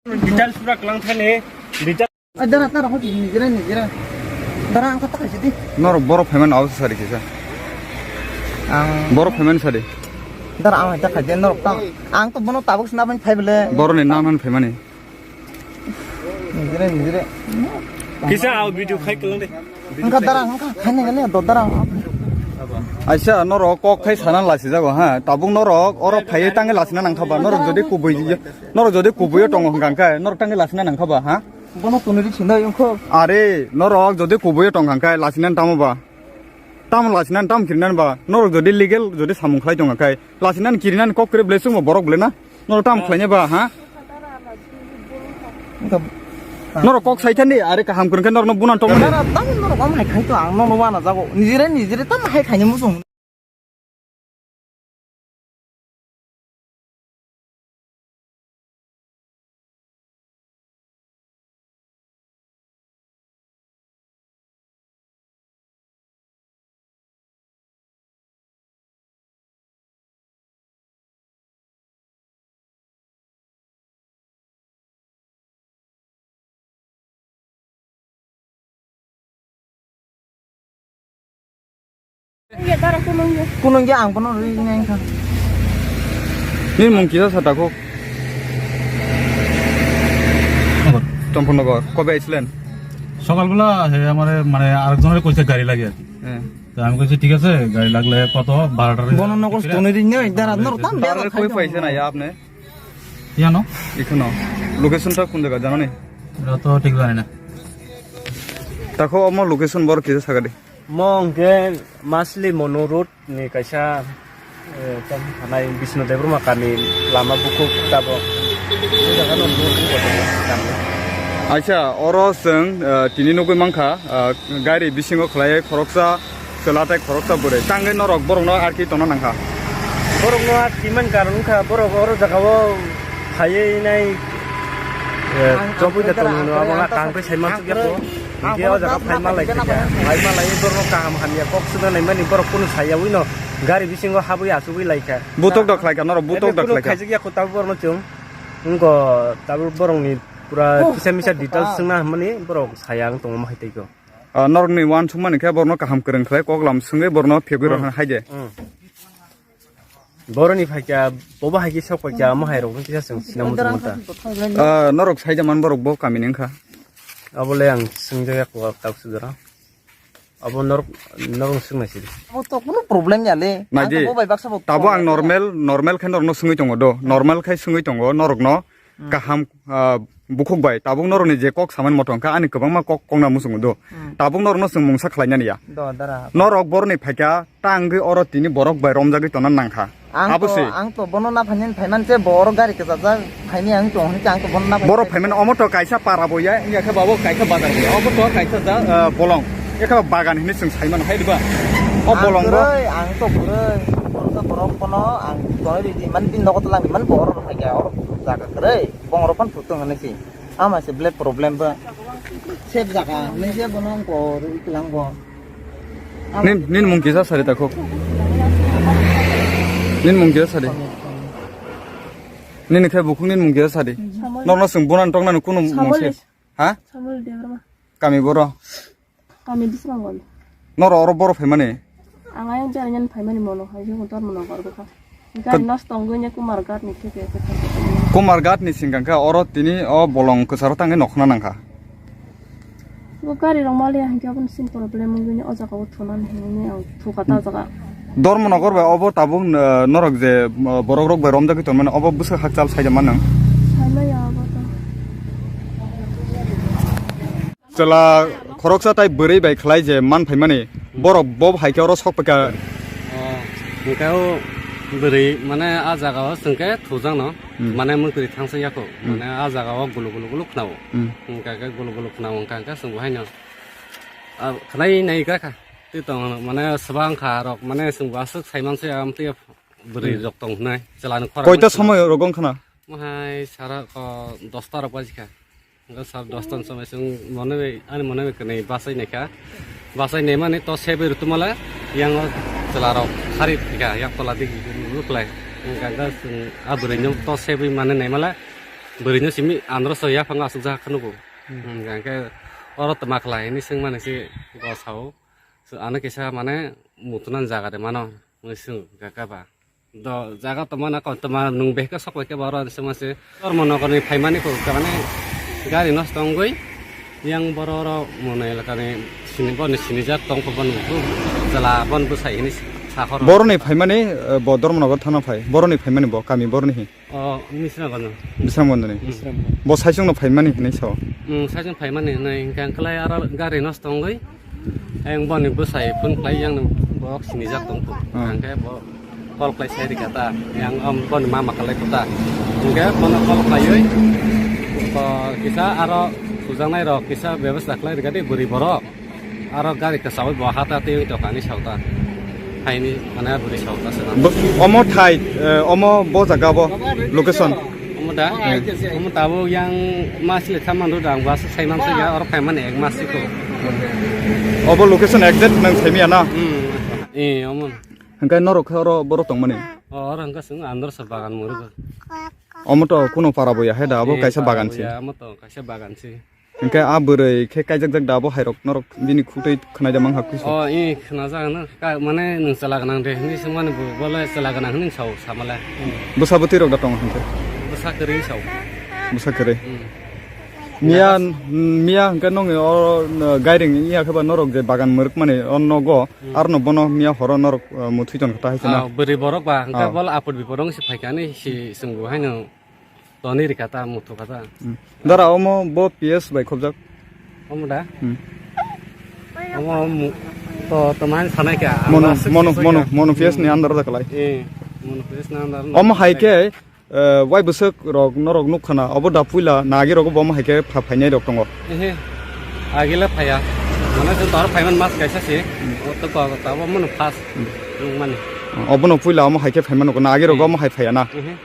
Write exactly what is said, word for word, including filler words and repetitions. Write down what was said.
Details pura kelang thani, detail. Ai, dara, dara, hoti, nijera, nijera. Dara, ang kata kaisa di. Norok borok phaimani abo sari kisa. Ang borok phaimani sari. Dara, ang kata kaisa, norok tang. Ang to bono tabuk sina phai bele. Boroni nan han phaimani. Nijera, nijera. Kisa au video khai kelang de. Hingka dara, hingka khaina gani do dara. Aisa norok kok khai sana lasi jago ha. Tabuk norok oro phaiye tangi lasina nangkha ba. Norok jodi kubui, norok jodi kubuiyo tongo hingka khe norok tangi lasina nangkha ba ha. Bono tunuri sinai ungkho. Are norok jodi kubuiyo tong hingka khe lasina tamo ba. Tamo lasina tamo kirina ba. Norok jodi legal jodi samung khlai tong khe lasina kirina kok kre blesung borok blena. Norok tam khlaina ba ha? Norok kok saithani are kaham kwrwngkhe norokno bunan tongmani. Dara tam norok am hai khai to ang nono wana jago. Nijire nijire tam hai khaini muchung. Kunung ya ang bono ri nai kha. Nini mung kisa sa takhuk. Champaknagar. কবে আইছিলেন? সকালবেলা হে আমার মানে আরেকজনের কইছে গাড়ি লাগে আর কি। হ্যাঁ। তো আমি কইছি ঠিক আছে, গাড়ি লাগলে কত? বারোটার। বননগর স্তনে রি নেই দাঁড়া নর তাম বেলা তারে কই পাইছেন আইয়া আপনি? জানো? এখানো। লোকেশনটা কোন জায়গা জানো নি? এটা তো ঠিক জানি না। দেখো আমার লোকেশন বড় কিছু সাগাদি। Mo hwnkhe Masli Monu road ni kaisa, eh, tamo thanai Bishnu Debbarma kami lama bukhuk tabok. O jaga no bukhuk kotor kami. Aisa, oro chwng, eh, tini nugwi mankha, eh, gari bisingo khlai khoroksa chwla tei khoroksa bwrwi. Tangwi norok borokno arki tongna nangkha. Borokno arki man karon wngkha, borok oro jagao phaiwi nai, eh, chobwi da tongmano abo wngkha, kaham khe sai mansukya kho. Hingke o jaga phai malai kha, phai malai borok kaham hamya kok suna naimani borok kunu sayawi no gari bisingo habwi asugwi lai kha. Butok dok khlai kha, norok butok dok khlai kha. Khaijak ya kho tabuk borok no chwng. Wngko tabuk borok ni pura kisa misa details swngna hwnmani borok saya wng tongo ma hai tei ko. Ah, norok ni uansuk mani khe borok no kaham kwrwng khlai kok lam swngwi borok no phegwi rw hai de. Boroni phaikya, bobo haikhe sok paikya, omo hairok no kisa chwng sinamung tongmanta. Ah, norok saida man borok bo kami ni wngkha. Abole ang swngjak ya kok tak sujara. Abo norok, norok swngnai sidi. Abo to kuno problem ya le. Naidi. Ang to bo bai baksa bo tabo ang problem ya. Normal, normal khe norok no swngwi tongo do. Normal khe swngwi tongo norok no. Kaham, ah, bukhuk bai tabuk norokni je kok samani moto hwnkha ani kwbangma kok kokna muchungo do. Tabuk norokno chwng mungsa khlainani ya. Do, dara. Norok borokni phaikha ta wngwi oro tini borok bai romjagwi tongna nangkha. Ang to, abo se. Ang to bono na phainani phaiman se borok gari kwchajak phaini ang to hwnwi ang to bono na phainani. Borok phaiman omo to kaisa para bo ya, wngya khe babo kaisa bazar bo ya. Obo to kaisa ja, ah, bolong. Ekha bagan hinwi chwng saimano hai diba? O bolong bo. Ang kwrwi, ang to kwrwi. Borok to borok bono ang tonwi ridi man bini nogo twlang di man borok rok phaikha oro jaga kwrwi. Bongrok phano thutong hinwi si. Ama se belai problem ba. Sep jaga hinwi se bono ang kor iklang bo. Nin, nin mung kisa sari takhuk. Nin mung kisa sari. Nini khe bukhuk nin mung kisa sari. Samol. Norno chwng bunan toknani kunu mung se. Samol. Ha? Samol Debbarma. Kami boro. Kami Disrangol. Noro oro boro phaimani? Ang ayang jani nyan phaimani mono hai, jung tor mono gor bwkha. Gari nosto wngwi ne Kumar Ghat ni theke theke. Kumar Ghat ni singkang khe oro tini o bolong kwcharo tangwi nokhna nangkha. Bo gari rok maliya hinkhe aboni sini problem wngwi ne o jaga o thunani hinwi ne ang thukha ta o jaga. Dharmanagar bai obo tabuk, eh, norok je, eh, borok rok bai romjagwi tongmani obo bwswk hakchal saida manang. Saimaya obo to. Chwla khoroksa tai bwrwi bai khlai je man phaimani, borok bo hai khe oro sok phaikha. O, hwnkhe o bwrwi mane a jaga o chwngkhe thujakno, hmm, mane mwtwi thangsa yakho. Hmm. Mane a jaga o gulu gulu gulu khwnao. Hmm. Hwnkhe khe gulu gulu khwnao hwnkha hwnkhe chwng bo haino, a, khlai nai kha kha. Twi tong mane swbang kha rok mane chwng bo aswk sai manse amtwi bwrwi, hmm, rok tong hwnai chwla ni khorang. Koita somoi rok wng khna? Mohai sara ko dosta rok baji kha. Hwnkhe sar dosta ni somoi chwng mone bai, ani mone bai kwnwi bachai naikha. Bachai naimani to sebwi rwtwmale, yang o chwlarok khari phikha, yak tola digi nuklai. Hwnkhe chwng a bwrwino to sebwi mane naimale, Bwrwino simi andro so yaphang aswk jak khwno bo. Hmm. Hmm, hwnkhe oro twma khlai hinwi swngmani se bo sao. So, ano kisa mane mutunan jaga de mano hinwi swng kaka ba. Do jaga twma na kontwma nwng behka sok bai khe ba oro swngma se Dharmanagarni phaimani kok mane gari nosto wngwi yang borok oro mono elakani sini boni sinijak tongkho boni chwla boni bwsai hinwi sa horo. Boroni phaimani, eh, bo Dharmanagar thana phai. Boroni phaimani bo kami boroni hi. O, Misrangano. Bisramgondani. Misrangano. Bo saichung no phaimani hinwi sao. Hmm, saichung phaimani hinwi hwnkhe ang kwlai aro gari nosto wngwi. Ang boni bwsai phone khlai yang no bo sinijak tong phu. Hmm. Hwnkhe bo call khlai sai rikha ta. Yang am boni mama khlai kho ta. Hwnkhe bono call khlaiwi. Bo kisa aro sujaknai rok kisa bebostha khlai rikha di bwrwi borok. Aro gari kwchao bo hata twi tongkha ni sauta. Haini mane bwrwi sauta se na. Bo-, omo thai, eh, omo bo jaga bo location. Omo da? Hmm. Omo tabuk yang mas le thaman ro dang bus sai man ya oro phai mani ek mas ko. Obo location exact nang saimiya na? Hmm. Eh, omo. Hwnkhe norok khe oro borok tongmani? O, oro hwnkhe chwng andro sa bagan murugo. Omo to kuno para bo ya hai da, abo kaisa bagan se. Eh, para bo ya, omo to kaisa bagan se. Hwnkhe a bwrwi khe kaijakjak da abo hairok norok bini khutui khwnai da mang hakui se. O, i khwnajak no. Ka, mane nwng chwla gwnang de hinwi swngmani bo, bole chwla gwnang hinwi sao samale. Bwsa bwtwi rok da tongo hwnkhe? Bwsa kwrwi sao. Bwsa kwrwi. Hmm. Miya, miya hwnkhe nongni o, o, gairing iya khe ba norok je bagan mwrwkmani o nogo, hmm, arno bono miya horo norok, o, muthwi jon kha ta hai se na? Ah, bwrwi borok ba hwnkhe, ah, bole apot bipot wng se phaikha hinwi se chwng bo haino. Toni rikha ta, muthukha ta. Hmm. Dara omo bo P S bai khobjak. Omo da? Hmm. Omo mu-, to, to man sanai kha. Mono, mono, mono, mono P S ni under da kalai. Eh, mono P S ni under. Omo hai khe, eh, wai bwswk rok norok nukha na, obo da puila nagi rogo bo omo hai khe pha phainai rok tongo. Ehe. Agila phaya. Mane to tor phaiman mas kaisa se. Hmm. O to ko ta bo mono fast. Hmm. Nung mani. Obo no puila omo hai khe phaiman ko nagi rogo, hmm, omo hai phaya na. Ehe.